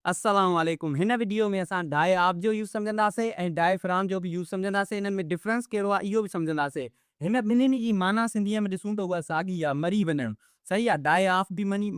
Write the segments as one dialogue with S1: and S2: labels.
S1: السلام عليڪم هن وڊيو ۾ اسان ڊائي آف جو يوز سمجهنداسين ۽ ڊائي فرام جو به يوز سمجهنداسين انهن ۾ ڊفرنس ڪهڙو آهي اهو به سمجهنداسين هن ٻنهين جي معنيٰ سنڌيء ۾ ڏسون ته اها ساڳي آهي مري وڃڻ صحيح آهي ڊائي آف به مني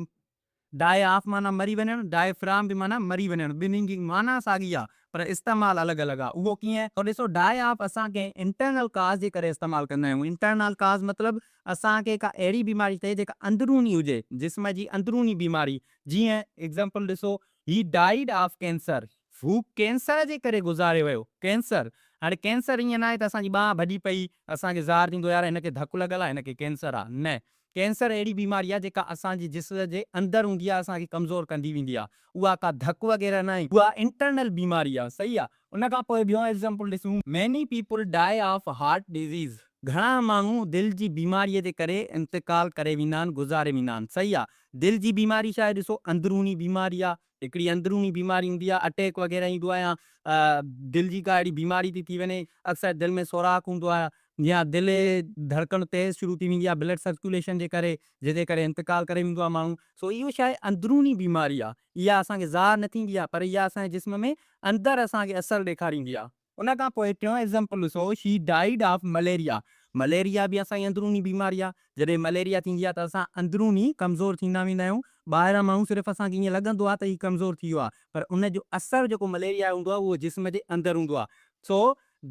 S1: ڊائي آف معنيٰ مري وڃڻ ڊائي فرام به معنيٰ مري وڃڻ ٻنهين جي معنيٰ ساڳي آهي پر استعمال الڳ الڳ آهي اهو ڪيئن تو ڏسو ڊائي آف اسان ڪنهن انٽرنل ڪاز جي ڪري استعمال ڪندا آهيون انٽرنل ڪاز مطلب اسان کي ڪا اهڙي بيماري ٿئي جيڪا اندروني هجي جسم جي اندروني بيماري جيئن ايگزامپل ڏسو هي ڊائيڊ آف ڪينسر هو ڪينسر جي ڪري گذاري ويو ڪينسر هاڻي ڪينسر ائين ناهي ته اسان جي ٻانهن ڀڄي پئي اسان کي ظاهر ٿيندو يار هن کي ڌڪ لڳل آهي هن کي ڪينسر آهي نه ڪينسر اهڙي بيماري آهي جيڪا اسان جي جسم جي اندر هوندي آهي اسان کي ڪمزور ڪندي ويندي آهي اها ڪا ڌڪ وغيره ناهي اها انٽرنل بيماري آهي صحيح آهي ان کان پوء ٻيو ايگزامپل ڏسون many people die of heart disease گهڻا ماڻهو دل جي بيماري جي ڪري انتقال ڪري ويندا آهن گذاري ويندا آهن صحيح آهي دل جي بيماري ڇا آهي ڏسو اندروني بيماري آهي هڪڙي اندروني بيماري هوندي آهي اٽيڪ وغيره ايندو آهي يا دل جي ڪا اهڙي بيماري ٿي ٿي وڃي اڪثر دل ۾ سوراخ هوندو آهي يا دل ڌڙڪڻ تيز شروع ٿي ويندي آهي بلڊ سرڪيوليشن جي ڪري جنهن جي ڪري انتقال ڪري ويندو آهي ماڻهو سو اهو ڇا آهي اندروني بيماري آهي اها اسان کي ظاهر نه ٿيندي آهي پر اها اسان جي جسم ۾ اندر اسان کي اثر ڏيکاريندي آهي. ان کان پوء ٽيون ايگزامپل ڏسو she died of malaria malaria به اسان جي اندروني بيماري آهي جڏهن مليريا ٿيندي آهي ته اسان اندروني ڪمزور ٿيندا ويندا آهيون ٻاهران ماڻهو صرف اسان کي ائين لڳندو آهي ته هي ڪمزور ٿي ويو آهي پر ان جو اثر جيڪو مليريا جو هوندو آهي اهو جسم جي اندر هوندو آهي سو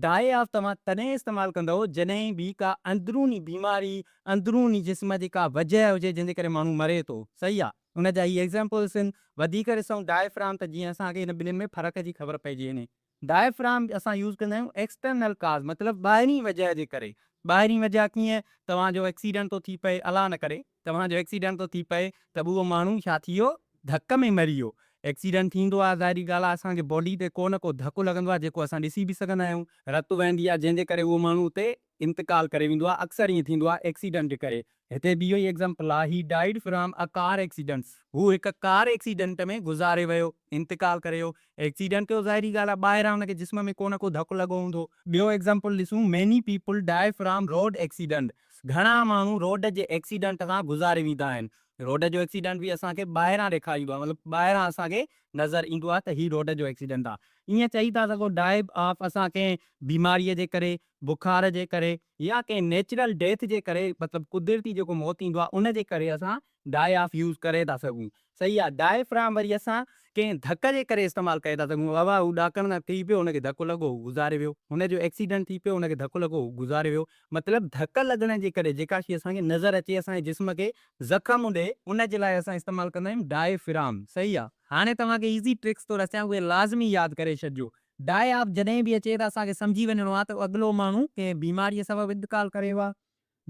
S1: ڊائي آف توهان تڏهن استعمال ڪندؤ جڏهن به ڪا اندروني بيماري، اندروني جسم جي ڪا وجهه هجي جنهن جي ڪري ماڻهو مري ٿو. صحيح آ. ان جا هي ايگزامپلس آهن. وڌيڪ ڏسون ڊائي فرام ته جيئن اسان کي هن ٻنهين ۾ فرق جي خبر پئجي وڃي. ڊائي فرام اسان يوز ڪندا آهيون ايڪسٽرنل ڪاز مطلب ٻاهرين وجهه جي ڪري. ٻاهرين وجهه ڪيئن؟ توهان جو ايڪسيڊنٽ ٿو ٿي پئي الله نه ڪري. توهان جو ايڪسيڊنٽ ٿو ٿي پئي ته به اهو ماڻهو ڇا ٿي ويو ڌڪ ۾ مري ويو. ايڪسيڊنٽ ٿيندو آهي ظاهري ڳالهه آهي اسان کي باڊي تي ڪو نه ڪو ڌڪ لڳندو آهي جيڪو اسان ڏسي به سگهندا آهيون. رت وهندي آهي جنهن جي ڪري اهو ماڻهو اتي انتقال ڪري ويندو آهي اڪثر ائين ٿيندو آهي ايڪسيڊنٽ جي ڪري. هتي به اهو ئي ايگزامپل آهي he died from a car accident هو هڪ ڪار ايڪسيڊنٽ ۾ گذاري ويو انتقال ڪري ويو. ايڪسيڊنٽ ٿيو ظاهري ڳالهه آهي ٻاهران هن کي جسم ۾ ڪو نه ڪو ڌڪ لڳو هوندو. ٻيو ايگزامپل ڏسون many people die from road accident گهڻا ماڻهو روڊ جي ايڪسيڊنٽ سان گذاري ويندا آهن. روڊ جو ايڪسيڊنٽ به اسان کي ٻاهران ڏيکاريندو آهي مطلب ٻاهران اسان کي نظر ايندو آهي ته هي روڊ جو ايڪسيڊنٽ آهي. ائين چئي ٿا سگهو ڊائب آف اسان ڪنهن بيماريء جي ڪري، بخار جي ڪري يا ڪنهن نيچرل ڊيٿ جي ڪري مطلب قدرتي جيڪو موت ايندو آهي ان جي ڪري اسان ڊائي آف يوز ڪري ٿا سگهون. صحيح آ ڊائي فرام وري اسان ڪنهن ڌڪ جي ڪري استعمال ڪري ٿا سگهون بابا هو ڏاڪڻ تان ڪري پيو هن کي ڌڪ لڳو هو گذاري ويو هن جو ايڪسيڊنٽ ٿي پيو هن کي ڌڪ لڳو هو گذاري ويو مطلب ڌڪ لڳڻ جي ڪري جيڪا شي اسان کي نظر اچي اسان جي جسم کي زخم ڏي ان جي لاء اسان استعمال ڪندا آهيون ڊائي فرام صحيح آ. هاڻي توهان کي ايزي ٽرڪس ٿو ڏسيان اهي لازمي ياد ڪري ڇڏجو ڊائي آف جڏهن به اچي ته اسان کي سمجهي وڃڻو آ ته اڳلو ماڻهو ڪنهن بيماري سبب انتقال ڪري ويو آ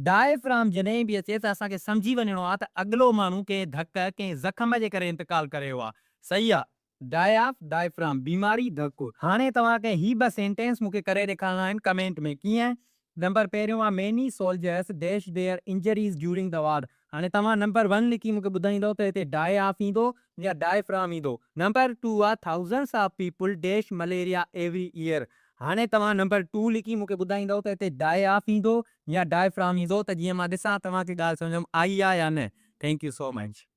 S1: ڊائفرام جڏهن به اچي ته اسان کي سمجهي وڃڻو آهي ته اڳلو ماڻهو ڪنهن ڌڪ، ڪنهن زخم جي ڪري انتقال ڪري ويو آهي. صحيح آهي. ڊائي آف، ڊائفرام، بيماري، ڌڪ. هاڻي توهان کي هي ٻه سينٽينس مون کي ڪري ڏيکارڻا آهن ڪمينٽ ۾. ڪيئن؟ نمبر پهريون آهي many soldiers dash their injuries during the war. هاڻي توهان نمبر ون لکي مون کي ٻڌائيندؤ ته هتي ڊائي آف ايندو يا ڊائفرام ايندو. نمبر ٽو آهي thousands of people dash malaria every year. هاڻي توهان نمبر ٽو لکي مون کي ٻڌائيندؤ ته هتي ڊائي آف ايندو يا ڊائي فرام ايندو ته جيئن مان ڏسان توهان کي ڳالهه سمجهه م آئي آ يا نه thank you so much.